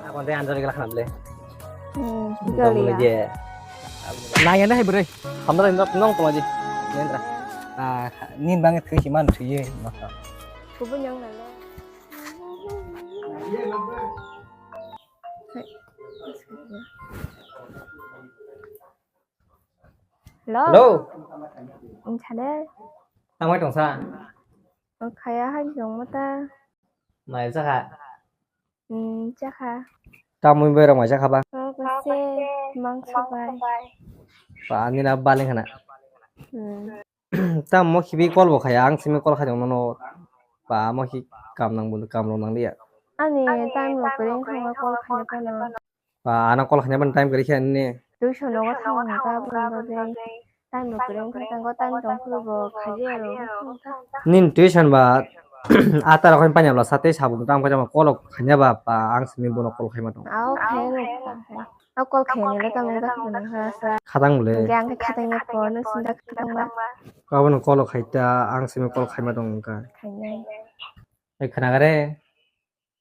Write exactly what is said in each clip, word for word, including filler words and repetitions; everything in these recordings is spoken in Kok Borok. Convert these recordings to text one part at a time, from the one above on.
Ako de anjali kala khana ble. Hmm, jali ya. Nang ya dai bre. Hamra nok nong toma ji. Nendra. Ah, nin bang thui si man thui ye. Kubu nyang na le. Hello. Hello. Ang channel. Tamo tong sa. Ang kaya hai jong mata. Mai sa kha. Hmm, chakha. Tamwi berok mai chakha ba? Ang kase mangso bai. Pa ani na baling khana. Hmm. Tam mo khibi call bo khaya, ang simi call khaijak nono. Pa mo khi kam nang bo, kam rok nang liya. Ani time rok kwrwng thangma call khaina phano. Pa ano call khaina ban time kwrwi khe ani. Tuition nogo thang hwnkha aboni bagwi time rok kwrwng thangkha, time tong phuru bo khaidi aro. Nin tuition ba ata rok paina bla sate sabung tam khaijak call khaina ba pa ang simi bono call khaima tong. Ao khaino. A call khainwi le tamo da khwna kha sa. Khatang bole. Hingke ang khe khatang ya phone, nung sinda khatang ba. Kabano call khai ta, ang simi call khaima tong wngkha. Khainai. Ai khana gare.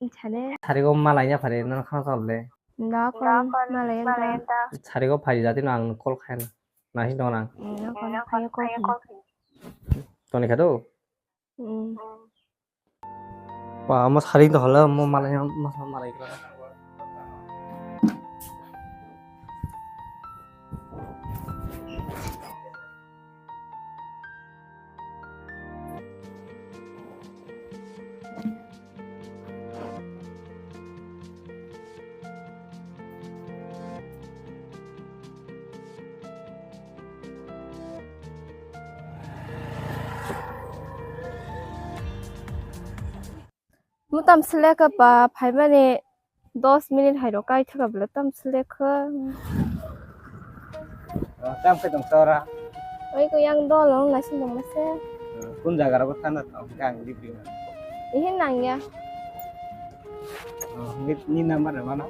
Inchale. Sarigo malai ya phare, nang khana call le. Da kon malai ya da. Sarigo phai jati no ang call khaina. Nasi dong nang. Nang kon phai call khaina. Toni kha do. Hmm. Wah, mas hari itu kalau mau malah yang mas malah itu. Mutam seleka pa phaimani dos minute hai rok kai thaka bwle tam seleka. Tam khe tong sora. Oi ko yang dol ong nasi nong mase. Kun jaga ro thana tong kang di di. Ihin nang ya. Ni number mana?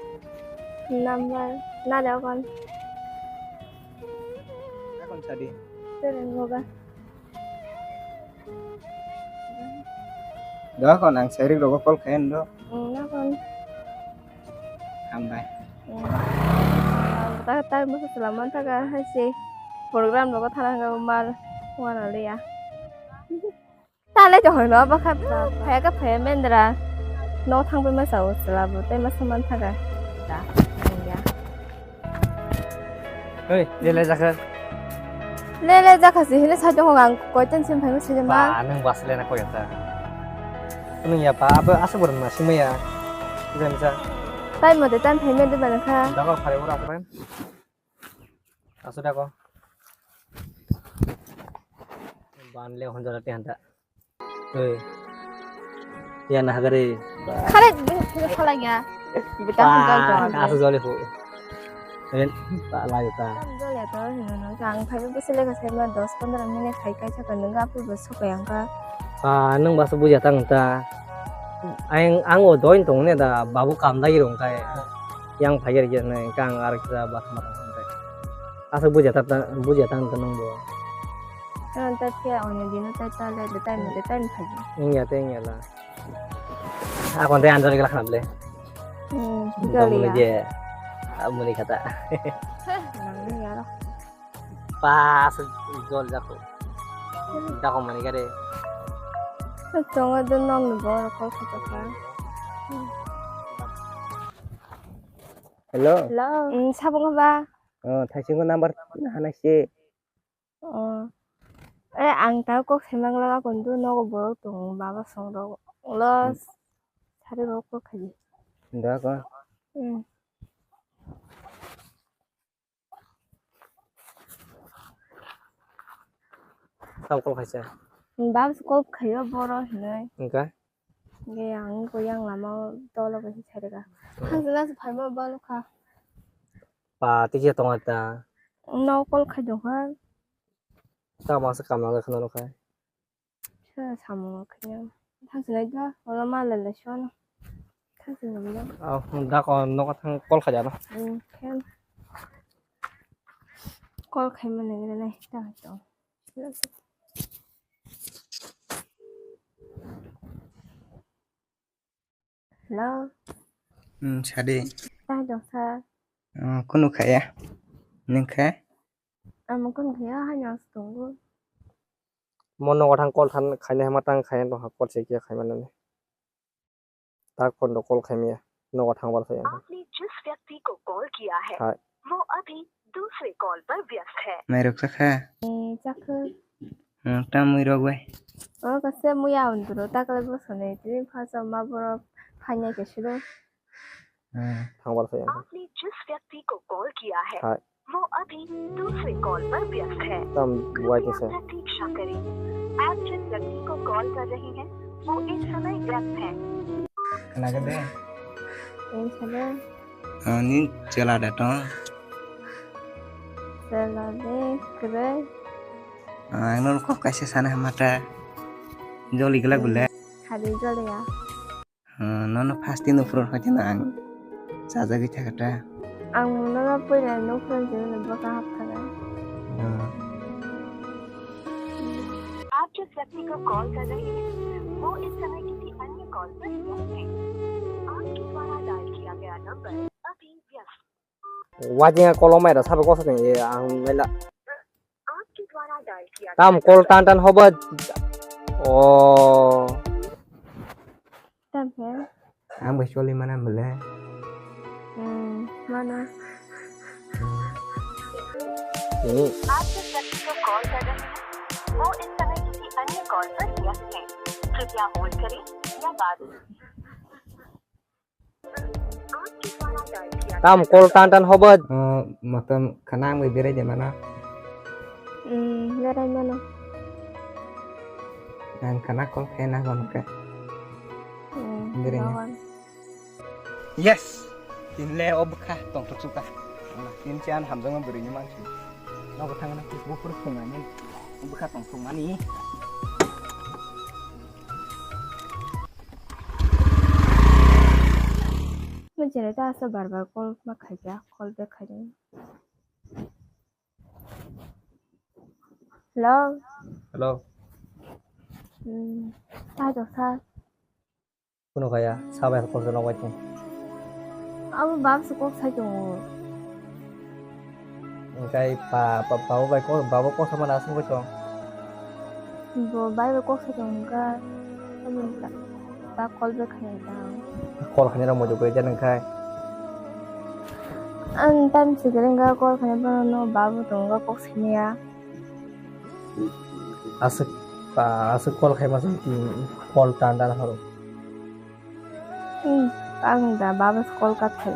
Number na da kon. Kon sadi. Tereng go ba. Doa kon ang sairik rogo call khayan do. Ang na kon. Hambai. Ta ta mo salam man ta ga hai se program rogo thana ga mal wana le ya. Ta le jo hono ba kha phaya ka phaya mendra. No thang pe ma sao sala bo te ma saman thaga. Da. Ya. Hei, le le jakha. Le le jakha si hile sa jong ang koi ten sim phai ma si ma. Ba nang bas le na koi ta. Nung ya pa abo asa bor ma si ma ya. Jam sa. Tai mo de tan phai me de ba kha. Da ko phai bor asa ban. Asu da ko. Ban le hon jora te handa. Oi. Ya na hagare. Khare din khala ya. Bita hon jora. Asu jole ho. En ta la ta. Jole to hino no jang phai bu sele ka sai ma dos pondro minute khai kai sa ka nang ga pu bu so ka yang ka. Pa nang ba su buja tang ta. Ang ang o doin tong ne da babu kam dagi rong kai. Yang phai ger ger ne kang ar kisa ba ma tong kai. Asa buja ta buja tang ta nang bo. Ang ta pia o ne dino ta ta le de tai mo de tai mo phai. Ing ya te ing ya la. Akon te anjali kala khana ble. Hmm, jali ya. Je amuni khata. Nang ni ya ro. Pas jol jako. Jako mani gare. Tongo do nong ni bor ko ko ka. Hello. Hello. Hmm, sabung ba? Oh, thaisingo number hana se. Oh. Eh, ang ta kok semang laga kondu nogo borok tongo baba songrok. Los. Hmm. Sari rok kok khaji. Da ko. Hmm. Tau kol khaisa. Bab kol khayo boro hinoi. Engka? Ge ang ko yang lama dolo ko si chari ka. Hmm. Hang sila su phaima balo kha. Pa tiki tonga ta. No kol khai dong kha. Ta masa kam na khna lo khai. Sa samung khaina. Thang sinai da, wala ma la la shona. Thang sinai da. Ah, da ko no ka thang kol khaja na. Hmm, khen. Kol khai ma ne ne ta to. Hello. Hmm, sadi. Tai dong sir. Hmm, kunu khaya. Nengkhe? Amo kunu khaya, hai nang tongo. Mo nogo thang call than khaina hama tang khaina tong ha call se khe khaima nani. Tak phone do call khaimya. Nogo thang bar phai ang. आपने जिस व्यक्ति को कॉल किया है, हाँ। वो अभी दूसरे कॉल पर व्यस्त है। Mai rok chakha? Eh, chakha. Hmm, tam mui rok bai. Oh, kase mui ya undro, takle bo sone, tini phasa ma boro phanya ke shiro. Hmm. Thang bar phai ang. आपने जिस व्यक्ति को कॉल किया है, हाँ। वो अभी दूसरे कॉल पर व्यस्त है। Tam wai kisa. प्रतीक्षा करें। आप जिस व्यक्ति को कॉल कर रहे हैं, वो इस समय व्यस्त है। Khna khe de? Ang sana. Ah, ni chela da tong? Chela de, kre. Ah, ang no kok kaisa sana hamata. Joli glak bole. Hari joli ya. Ah, nono first ni nukphuru hwnkhe no ang chajagwi thakha ta. Ang nono puila nukphuru hwnkhe no bwkha hapkha na. Ah. आप जिस व्यक्ति को कॉल कर रहे हैं, वो इस समय किसी अन्य कॉल पर व्यस्त है। आपके द्वारा डायल किया गया नंबर अभी व्यस्त। Wajinga kolomai da sabe kosa tong ye ang mela. Tam kol tan tan hoba. Oh. Tam khe? Ang bai choli mana mele. Hmm, mana? Ini. आप जिस व्यक्ति को कॉल कर रहे हैं, वो इस समय किसी अन्य कॉल पर व्यस्त है। कृपया होल्ड करें या बाद में। Tam kol tan tan hoba. Oh, motom khana ang bai berai de mano. Hmm, berai mano. Ang khana kol khe na hon khe. Hmm, berai na. Yes. Tin le o bwkha tong thok suka. Tin chan hamjang bwrwi ni mansi. Nogo thang na Facebook pur phung ani. Bwkha tong thok mani. Mo jera ta asa bar bar call ma khaijak, call back khaijak. Hello. Hello. Hmm, tai tong sa. Kuno kaya, sabai kok sa nokbai tong. Abo bab se kok sai tongo. Engkai pa, pa, babo bai kok, babo kok sama na asung bai tong. Bo bai bai kok sai tong ka. Abo ta, ta call back khai ta. Call khai na mo jogoi jan engkai. Ang time se gereng ga call khai ba no babo tong ga kok sai ya. Aswk, ah, aswk call khai masa, call tan tan horo. Hmm, ang da baba call kat khai.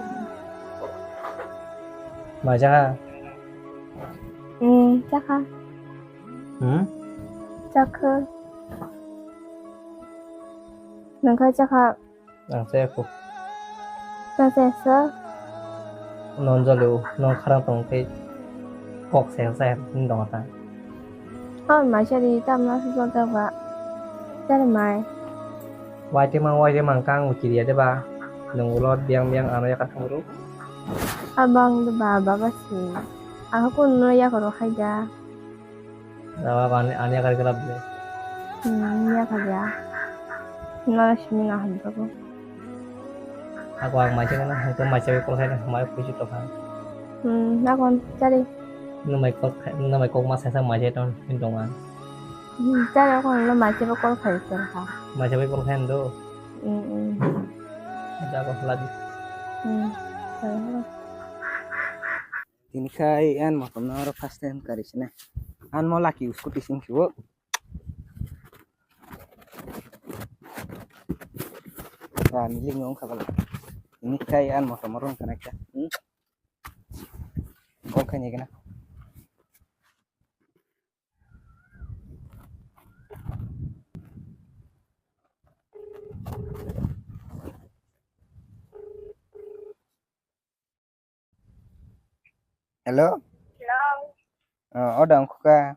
Ma cha kha? Hmm, cha kha. Hmm? Cha kha. Nang kha cha kha. Ang se ku. Ta se sa. Non jalo, non kharang tong tei kok se sa hin dong ta. Oh, mai chari tam na su ta ba. Chari mai. Wai te mang, wai te mang kang u chiri ya de ba. Nung ulo biang biang ano ya ka thang ru. Abang de ba, baba si. Aku no ya ko ro hai da. Dawa ani, ani agar gelap de. Hmm, ya kha ya. Na simi na han ko. Aku ang mai chana, aku mai chawi kol khai na, mai kuchi to kha. Hmm, na kon chari. Na mai kol khai, na mai kok ma sa sa mai chai ton, hin tong an. Hmm, chari aku na mai chawi kol khai ton kha. Mai chawi kol khai do. Hmm, hmm. Da ko lagi. Hmm. Chari. Tini khai an motom no oro first time kari sini. An mo laki scooty sing siwo. Ya, milik ngong khabal. Tini khai an motom oro kana kya. Hmm? Kok khai ni kana. Hello? Hello. Ah, oda ongkha.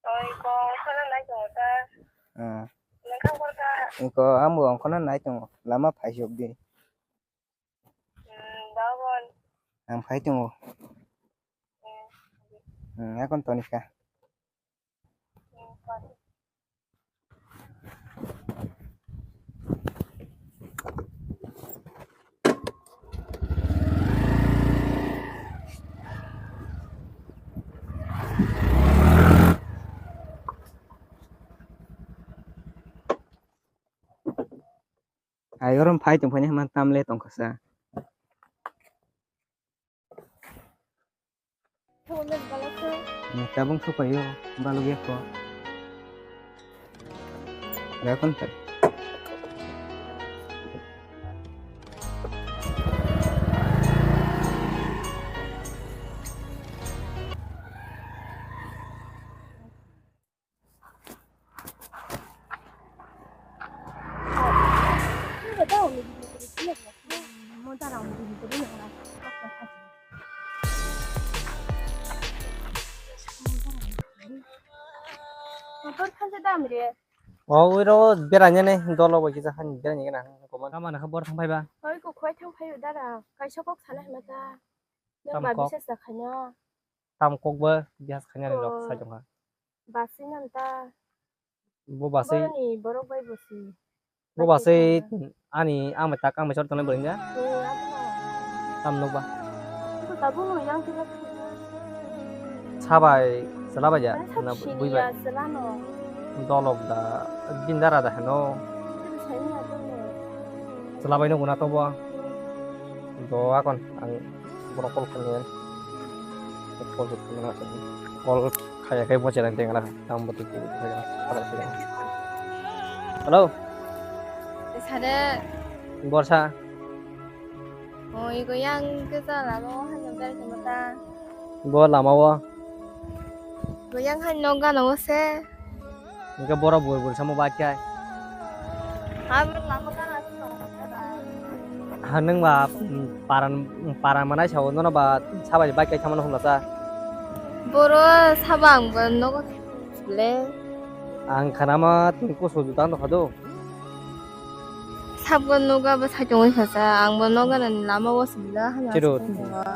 Oi, ko, kono nai tongo ta. Ah. Nengkha korka. Iko, ambo ongkha no nai tongo. Lama phaisok di. Hmm, babon. Ang phai tongo. Hmm. Hmm, akon tonika. Hmm, kori. Ai, oro phai tong phai ni hwnba tam le tong kha sa. Tabung thok paio, balok ya kho. Ga kon thai. Motor khan se dam re. O ui ro berani ne dolo bai kisa hani berani gana. Tama na kha bor thang phai ba. Oi ko khoi thang phai dara. Kaisa kok sana hema ta. Tam kok. Tam kok ba bihas khanya ni rok sai tong kha. Baswi nang ta. Bo baswi. Boroni borok bai bo si. Bo baswi ani ang bai tak ang bai sor tongnai bwrwi ya. Tam nuk ba. Ko tabuk no yang tila. Sabai sela bai ya. Na bui bai. Dolok da bindara da heno. Sela bai no guna to bo. Do akon ang borok call khalni. Call khalni. Call Khaya khai bo cherang tengla, tamo tu tu. Hello. Sare. Borsa. Oi, goyang ke sala lo, hanya ber ke mata. Bo lama wo. Goyang han noga no se. Engke boro bui bui samo ba kya. Ha, nwng ba, mm, paran, mm, paran manai sao, nono ba sabai bike kai thamano hwnla sa. Boro sabo ang bo nogo le. Ang khanama tini kusu jutang tongkha do. Sabo nogo bo sai tongwi kha sa, ang bo nogo nani lama o sibila hana. Chiro,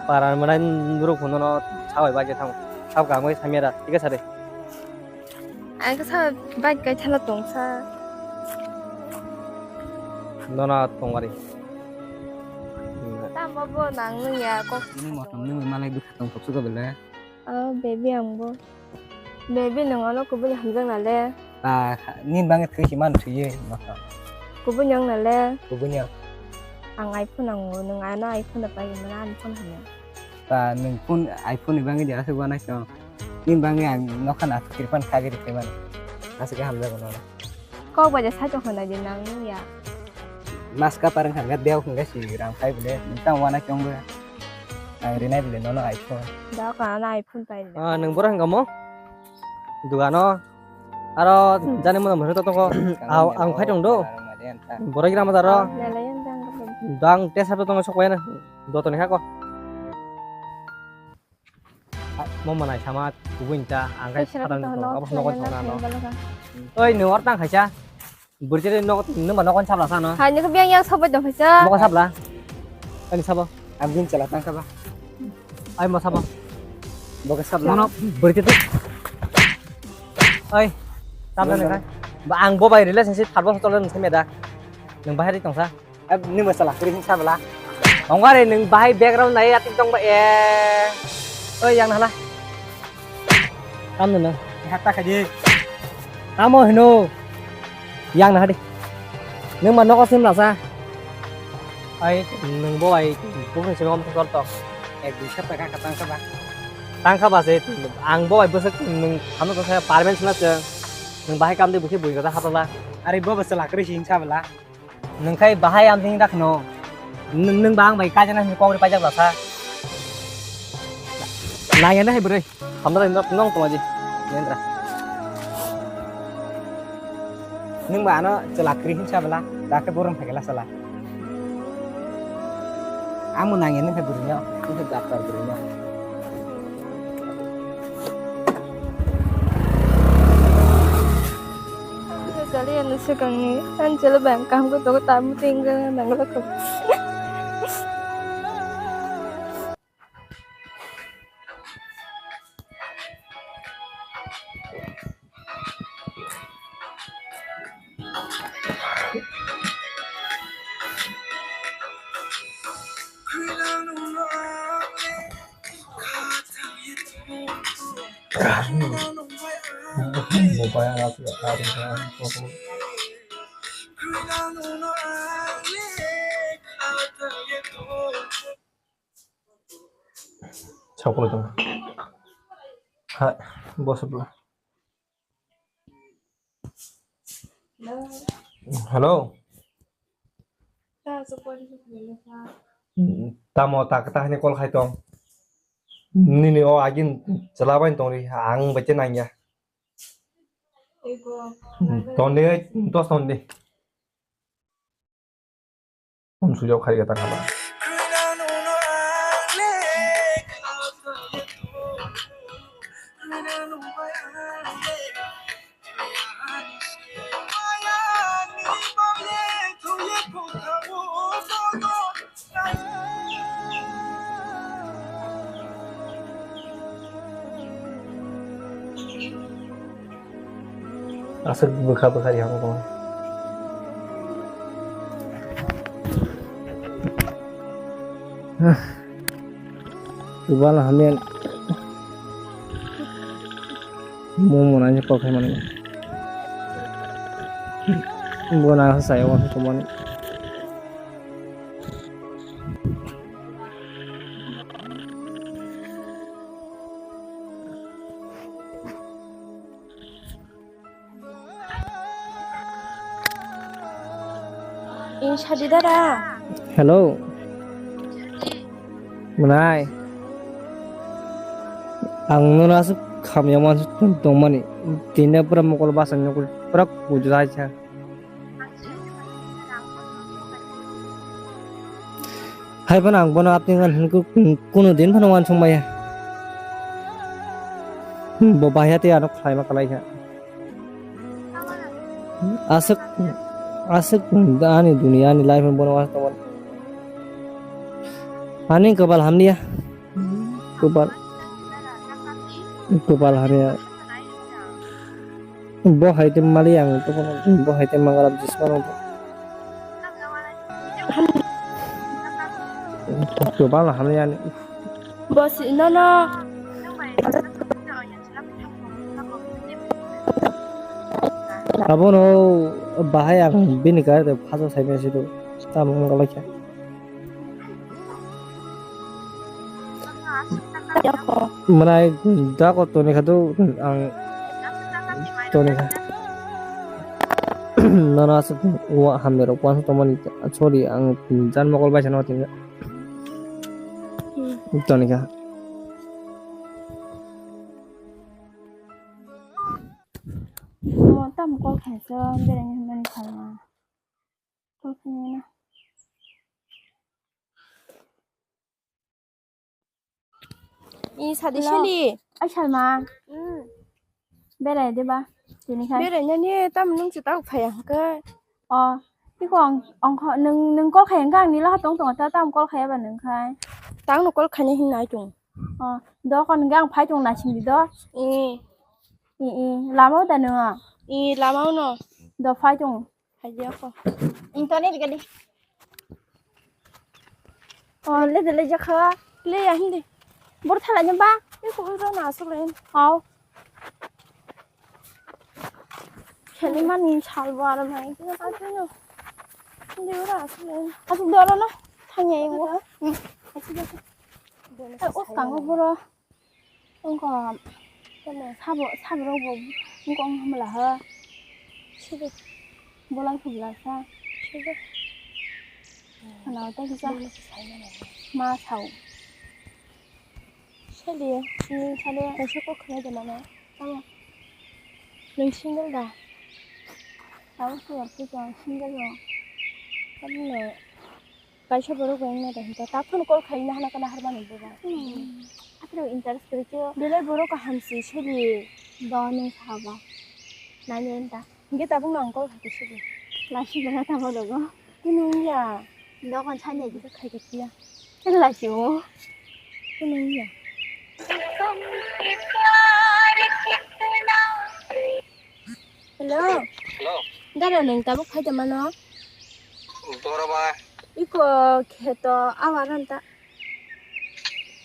paran manai nuruk hwnno sabai bike kai thang. Sab gamai samyara, thik ase re. Ang khe sa bike kaithalo tongsa. Nono tongmari. Tamo bo nang nung ya kok. Nini motom nini malai bwkha tong thok suka bele. Oh, baby ang bo. Baby nung ano kubuni hamjak na le. Ta, nini bangwi thwi si man thwiye motom. Kubuni ang na le. Kubuni ang. Ang iPhone ang nung ano iPhone da pai mana iPhone hanya. Ta nwng phone iPhone ni bangwi de aswk uanaisong. Nini bangwi ang nokha nathok kwrwi phano kagwi rwkhe mani. Aswk khe hamjago nono. Kok bai de saichung hwnwi di nang nung ya. Mas kapar wngkha hwnkhe dewk hwnkhe si rang phai bwle. Nwng tamo uanaisong bo. Ang rinai bwle nono iPhone. Da ka ano iPhone pai de. Ah, nwng boro hwnkha mo? Dugano. Aro jani mano mano to tongo. Ang, ang phai tong do. Borok gira mada ro. Dang tesa to tongo sok bai na. Dotoni hako. Mo manai sama kubui ta ang kai sara to tongo. Abo nogo tong na no. Oi, nwng or tang khaisa. Burjari nogo nwng ba nogo sabla sa no. Hai, nwng biang yang sobai tong khaisa. Nogo sabla. Ani sabo. Ang bin chala tang kha ba. Ai mo sabo. Bo khe sabla. Mono bwrwi twi. Ai. Tabla nang kai. Ba ang bo bai relationship thar bosor tole nang themya da. Nang bahai ri tongsa. Ab ni mo sala kri hin sabla. Ongare nang bahai background nai atik tong ba e. Oi yang hala. Tam nang. Hatta khaji. Tamo hino. Yang na hadi. Nang ma nogo sim lasa. Ai, nang bo ai, bukni simi om tol tok. Ek dui sapta ka tang kha ba. Tang kha ba se, ang bo ai bwswk nang khano to saya parmen sna se. Nang bahai kam de bukhe bui kata hatola. Are bo bwswk lakri sing sabla. Nang khai bahai am sing dak no. Nang, nang ba ang bai kajana sing kok ri pajak lasa. Nang ya na hai bwrwi. Hamda indra nong tongma di. Nendra. Nung ba ano chalak kri hin sabla, dakhe borom phagela sala. Amo nang ini khe bwrwi no, ini khe daktar bwrwi no. Kali ano swkangni, ang chalo bang kam ko to tamu tingga nang lo ko. Mobile app, app, app. Tokolo tong. Hai, boso bro. Hello. Hello. Tamo ta ta hini call khai tong. Nini o agin chwla bai tong ri, ang bai te nang ya. Ton de, dos ton de. Phone switch off khai ta khala. Aswk bwkha bwkha ri hamo tongmani. Kubala hamya. Mo mona ni kok hai mani. Bo na sa yo tongmani. Ini sadi dara. Hello. Mwnai. Ang nono aswk khamya mansu tongmani. Tini pura mokol basa nokol pura kuju hai cha. Hai phano ang bono apni ngan hwnwi kunu din phano uansuk maya. Bo bahya tei ano khlaima kwlai kha. Aswk, aswk ani duniya ani life bono uansuk tongmani. Ani kwbal hamliya. Kwbal, kwbal hamya. Bo hai tei mali ang tongmani, bo hai tei mangalam jismano. Kwbal hamya ani. Bo si nono. Abono bahai ang bini gari de phaso sai mesido. Tamo wngkha lai khe. Mwnai dago toni kha do ang toni kha. Nono aswk wa hamya rok uansuk tongmani, sorry, ang jan mokol bai sano tini. Toni kha. Mo tam call khaisa, bereng hwnmani khalma. Call khaina. I sadi Hello. Seli. Ai Salma. Mm. Berai de ba? Tini khai. Berai nani tam nung si tau phaya hwnkhe. O, iko ang, ang kho, nung, nung call khai hwnkhe ang nila tong tong ta tam call khai ba nung khai. Tang no call khaini hin nai tung. O, do kon hwnkhe ang phai tung na sindi do. I. I, i, lama o da nung? I, lama o no. Do phai tung. Hai dia ko. Internet gadi. Oh, le de le jakha. Le ya hindi. Bor thala ni ba. E ko ro na asuk le. Hao. Kheli mani sal bo aro mai. Kino ta kino. Hindi ora asuk le. Asuk doro no. Thanya ingo. Asuk doro. Eh, us kango boro. Wngkha, tamo sabo, saborok bo wngkha wng hamla ha. Sidi. Bolai khobla sa. Sidi. Ano tei kisa. Bolai kisa. Ma sao. Sidi, ni sade. Kaisa kok khlai de mano. Tamo. Nung single da? Tamo siyar tu tong single no. Tamo no. Kaisa borok bai wngna da hinta. Ta phone call khai na hana kana harmani boba. Hmm. Atro interest kiri kyo. Belai borok kaham si seli. Doni saba. Nani enta. Hingke tabuk no ang call khai seli. Lasi bela tamo dogo. Kunu ya. Dogon sanya di. Khai ke tiya. Kela si o. Kunu ya. Hello. Hello. Dara nung tabuk phai tongmano? Boro ba. Iko kheto awa ranta.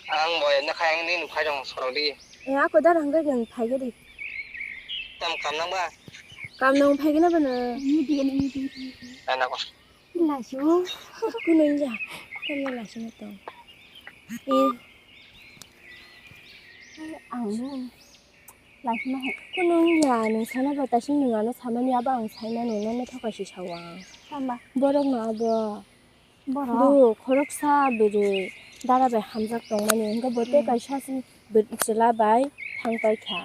Ang bo eno khai ang nini phai tong sorok di. E ako dara hwnkhe nung phai gedi. Tam kam nang ba? Kam nung phai gena bana. Ni di ni di. Ana ko. Lasu. Kunun ya. Kami lasu na to. Eh. Ang bo laisima hai. Kunung ya, nung sana ba tasing nung ano samani abo ang saimano, nono thokaisi sao ang. Tama. Borok no abo. Borok. Bu khoroksa bwrwi dara bai hamjak tongmani, hwnkhe bo tei Hmm. kaisa si bw-, chwla bai thang paikha.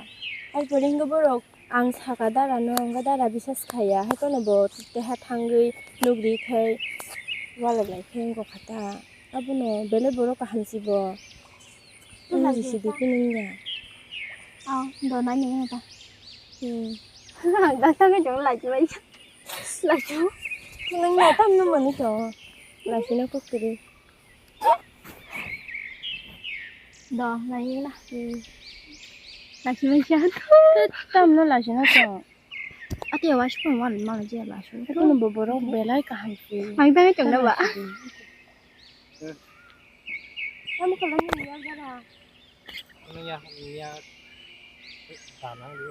Arpore hwnkhe borok ang saka dara no, hwnkhe dara bisas khaiya, haiphano bo teha thangwi nugri khai walai lai khe wngkha ta. Abono belai borok kaham si bo. Wngkha Ani jisi jesa. Di phunung ya. Aw, do nai nini ta. Hmm. Ang ta thangwi chwng lai chwng lai. Lai chwng. Phunung ya tam no mani to. Lai sino kok tiri. Do nai nini na. Hmm. Lai chwng lai chwng. Tam no lai sino to. Ate wa sipung wan ma je la su. Kuno bo borok belai kaham si. Mai bai tong na ba. Tamo kala ni ya gara. Ano ya, ya, tanang di.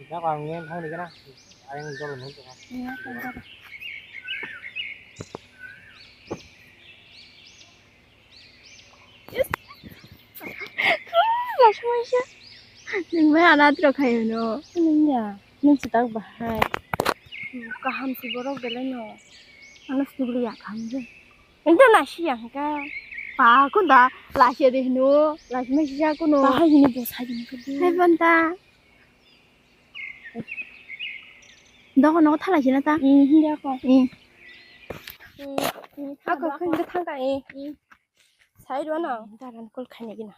Yak ang ngen thang di kana. Ayang dol nung tong. Iya, tong tong. Yes. Yes, Maisha. Nung bai anat rok khai no. Nung ya. Nung sitak bahai. Kaham si borok belai no. Ano sibli ya kaham je. Enta nasi ya ka. Pa ko da lasi de no. Lasi ma sisa ko no. Bahai ni bo sai ni ko. Hai banta. Doko no thala sina ta. Hmm, hinda ko. Hmm. Ako khin de thangka e. Sai do na. Daran kol khani gina.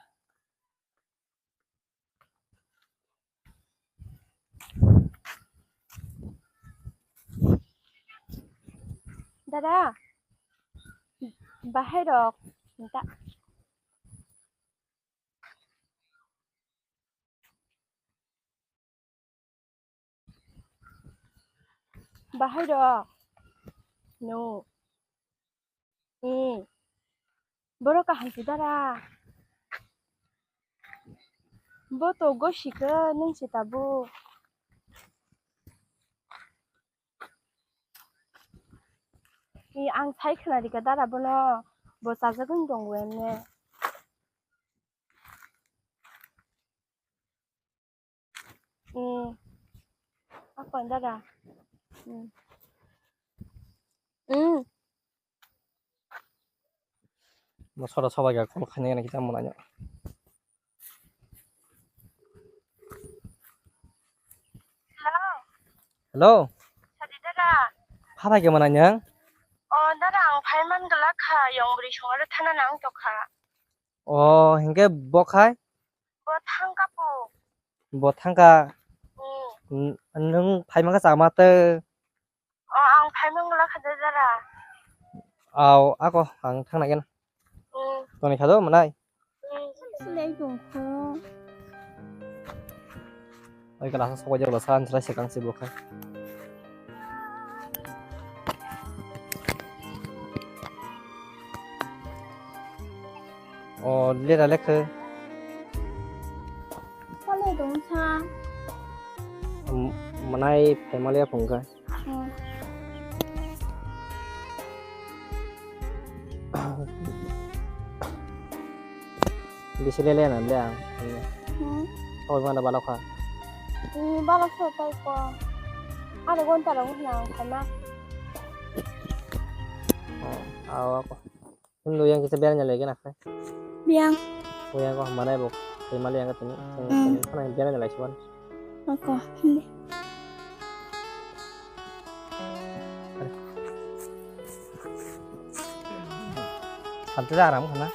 Dada, bahai rok. Nta. Bahai rok. No. Eh. Borok kaham si dara. Bo to gosi khe nung si tabuk. I ang sai khna rikha dara bono bo chajagwi tongo emne. Mm. Apa dara? Mm. Mm. Mo sora sobai ga kol khaina gana kita mo nanya. Hello. Hello. Sadi dara. Phara ke mana nyang? O dara ang phaiman gala kha yong bri songare thana nang to kha. O hingke bo khai? Bo thangka po. Bo thangka. Mm. N-, nung phaimang ka chama te. O, ang phaimang gala kha de dara. Aw, ako ang thang nai gana. Mm. Toni kha do manai. Mm. Silai dong kho. Oi kala sa sokoi jalo sa anchra se kang se bo khai. O lera lekhe. Silai dong sa. Manai phaimale phungkha. Bisi lele na le ang. Hmm. Koi mana balok kha. Ni balok so tai ko. Ada gonta rong na ang kana. Oh, awa ko. Hindu yang kita biar nyalai kena kai. Biang. Oh yang ko mana bo. Koi mali yang ketemu. Hmm. Yang biar nyalai cuman. Ako, hindi. Hantu da aram khana.